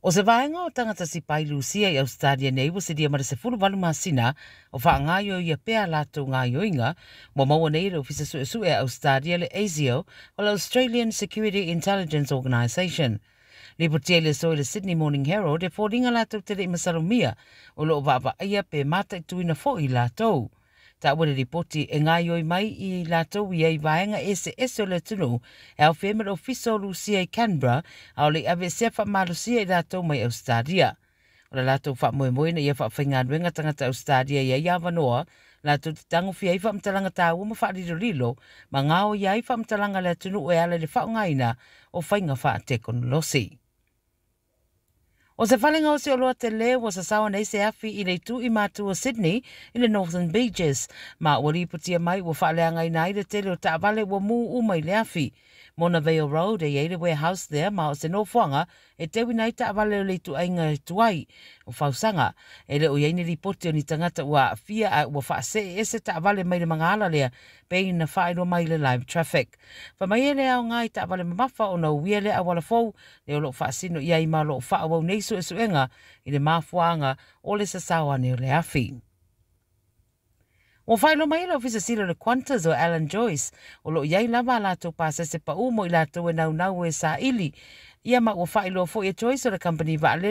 O se vaega o tagata sipai Lusia i Ausetalia nei ua silia ma le 18 masina o faagaoioia pea a latou gaoioiga, ua maua nei e le Ofisa Suesue a Ausetalia le ASIO o le Australian Security Intelligence Organisation. Lipotia i le aso i le Sydney Morning Herald e foliga latou te le i masalomia o lo o vaavaaia pe mataituina foi i latou. Taua le lipoti e gaoioi mai i latou ia i vaega eseese o le atunuu e aofia ai ma le Ofisa o Lusia i Canberra a o le i aveesea faamalosia i latou mai Ausetalia. O le latou faamoemoe ina ia faafaigaluega tagata Ausetalia i ai avanoa latou te tagofia ai faamatalaga taua ma faalilolilo ma gaoia ai faamatalaga a le atunuu e ala i le faaaogaina o faiga faatekonolosi. O se fale gaosi oloa tele ua sasao nei se afi i le itu i matu o Sydney i le Northern Beaches, ma ua lipotia mai ua faaleagaina ai le tele o taavale ua mū uma i le afi. Mona Vale Road e i ai le warehouse lea ma o se nofoaga e teuina ai taavale o le ituaiga tuai o fausaga. E le o i ai ni lipoti o ni tagata ua aafia ae ua faasee ese taavale mai le magaala lea pei na faailoa mai i le live traffic. Fai mai e le aoga i taavale mamafa ona uia lea auala fou lea o lo o faasino i ai ma o lo o faaauau nei suesuega i le mafuaaga o le sasao ane o le afi. Ua faailoa mai e le Ofisa Sili o le Qantas o Alan Joyce o lo o i ai lava a latou pasese pau mo i latou e naunau e saili ia ma ua faailoa foi e Joyce o le kamupani vaalele